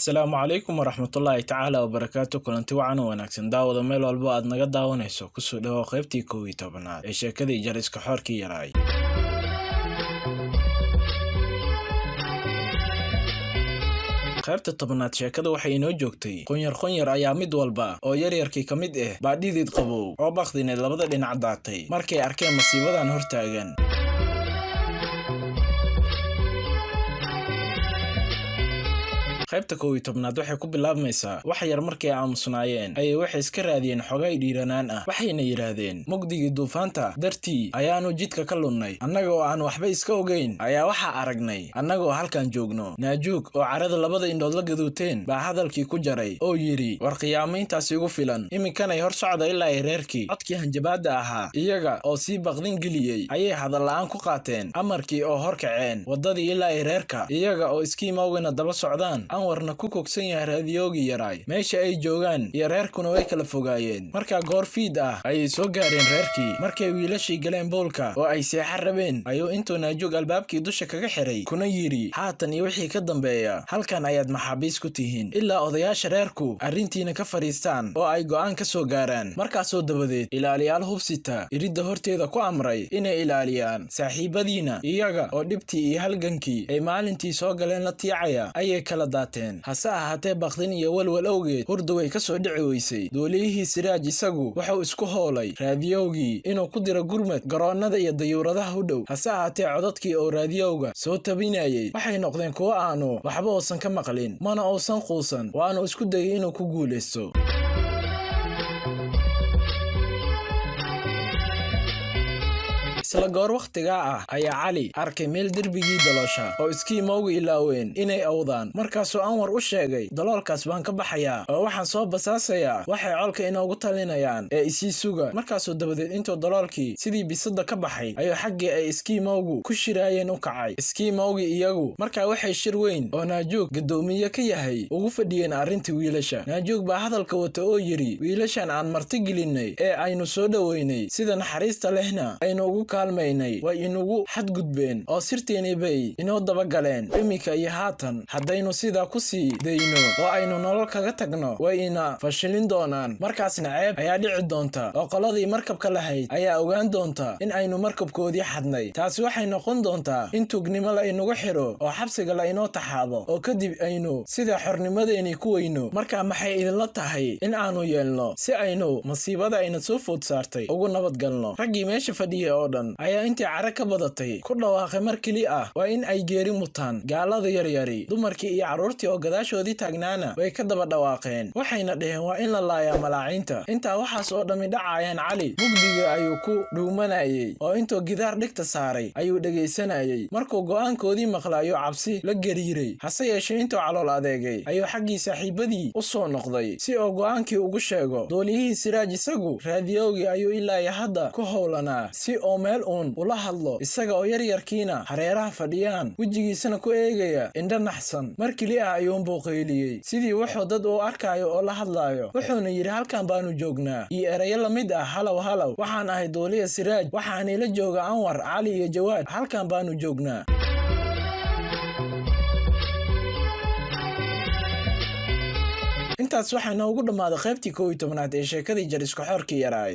Assalaamu calaykum waraxmatullaahi tacaala wabarakaatu. Kulanti wacan oo wanaagsan, daawada, meel walbo aad naga daawanayso. Kusoo dhawow qaybtii 11aad ee sheekadii Jariska Xoorkii Yaraay. Qaybta 10aad sheekada waxay inoo joogtay qunyar qunyar ayaa mid walba oo yaryarkii ka mid ah baa dhidid qabow oo bakdineed labada dhinac daatay markay arkeen masiibadan hortaagan. Qaybta 11aad waxay ku bilaabmaysaa wax yar markay aamusnaayeen ayay waxay iska raadiyeen xogay dhiiranaan ah, waxayna yidhaahdeen: "Mugdigii duufaanta dartii ayaanu jidka ka lunnay, annaga oo aan waxba iska ogayn ayaa waxaa aragnay annagoo halkan joogno." Naajuug oo carada labada indhood la gaduuteen baa hadalkii ku jaray oo yidhi: "War qiyaamo intaas igu filan, iminkanay hor socda ilaa ay reerkii." Codkii hanjabaadda ahaa iyaga oo sii baqdin geliyey ayay hadal la'aan ku qaateen amarkii oo hor kaceen waddadii ilaa ay reerka, iyaga oo iskiimowgana daba socdaan, Anwarna ku kogsan yahay raadiyoogii yaraay. Meesha ay joogaan iyo reerkuna way kala fogaayeen. Markaa goor fiid ah ayay soo gaareen reerkii. Markay wiilashii galeen boolka oo ay seexan rabeen ayuu intuu Naajuug albaabkii dusha kaga xiray kuna yidhi: "Haatan iyo wixii ka dambeeya halkan ayaad maxaabiis ku tihiin ilaa odayaasha reerku arrintiina ka fadhiistaan oo ay go'aan ka soo gaaraan." Markaasoo dabadeed ilaaliyaal hubsita iridda horteeda ku amray inay ilaaliyaan saaxiibadiina. Iyaga oo dhibtii iyo halgankii ay maalintii soo galeen la tiicaya ayay kala daateen. Hase ahaatee, bakdin iyo walwal awgeed hurdu way ka soo dhici weysay. Duuliyihii Siraaj isagu wuxuu isku hoolay raadiyowgii inuu ku diro gurmad garoonnada iyo dayuuradaha u dhow. Hase ahaatee, codadkii oo raadiyowga soo tabinayay waxay noqdeen kuwo aanu waxba uusan ka maqlin, mana uusan quusan, waanu isku dayay inuu ku guulaysto. Isla goor wakhtigaa ah ayaa Cali arkay meel derbigii daloosha oo iskiimowga ilaaween inay awdaan. Markaasuu Anwar u sheegay: "Daloolkaas baan ka baxayaa oo waxaan soo basaasayaa waxay colka inoogu talinayaan ee isii suga." Markaasuu dabadeed intuu daloolkii sidii bisadda ka baxay ayuu xaggii ay iskiimowgu ku shiraayeen u kacay. Iskiimowgii iyagu markaa waxay shir weyn oo Naajuug guddoomiye ka yahay ugu fadhiyeen arrintii wiilasha. Naajuug baa hadalka wata oo yidhi: "Wiilashan aan marti gelinnay ee aynu soo dhoweynay, sida naxariista lehna aynu ugu kaalmaynay, way inugu xadgudbeen oo sirteeni bay inoo dabagaleen. Iminka iyo haatan haddaynu sidaa ku sii dayno oo aynu nolol kaga tagno, way ina fashilin doonaan. Markaasna ceeb ayaa dhici doonta oo qoladii markabka lahayd ayaa ogaan doonta in aynu markabkoodii xadnay. Taasi waxay noqon doontaa in tuugnimo la inugu xidho oo xabsiga la inoo taxaabo oo kadib aynu sida xornimadeenii ku weyno. Markaa maxay idinla tahay in aanu yeelno si aynu masiibada ayna soo food saartay ugu nabadgalno?" Raggii meesha fadhiyay oo dhan ayaa intii cara ka badatay ku dhawaaqay mar keli ah: "Waa in ay geeri mutaan gaalada yaryari." Dumarkii iyo carruurtii oo gadaashoodii taagnaana way ka daba dhawaaqeen, waxayna dhaheen: "Waa in la laayaa malaaciinta." Intaa waxaas oo dhammi dhacayaan, Cali mugdiga ayuu ku dhuumanayay oo intuu gidaar dhigta saaray ayuu dhegaysanayay. Markuu go'aankoodii maqla ayuu cabsi la gariiray. Hase yeeshee, intuu calool adeegay ayuu xaggii saaxiibadii u soo noqday si oo go'aankii ugu sheego. Duuliyihii Siraaj isagu raadiyowgii ayuu ilaa iyo hadda ku howlanaa si oo meel uun ula hadlo, isaga oo yaryarkiina hareeraha fadhiyaan, wejigiisana ku eegaya indho naxsan. Mar keli ah ayuunbuu qayliyey sidii wuxuu dad uu arkaayo oo la hadlaayo, wuxuuna yidhi: "Halkan baanu joognaa," iyo erayo la mid ah. "Halow, halow, waxaan ahay duuliya Siraaj, waxaan ila jooga Anwar, Cali iyo Jawaad. Halkan baanu joognaa." Intaas waxaa noogu dhammaaday qaybtii 11aad ee sheekadii Jariska Xoorkii Yaraay.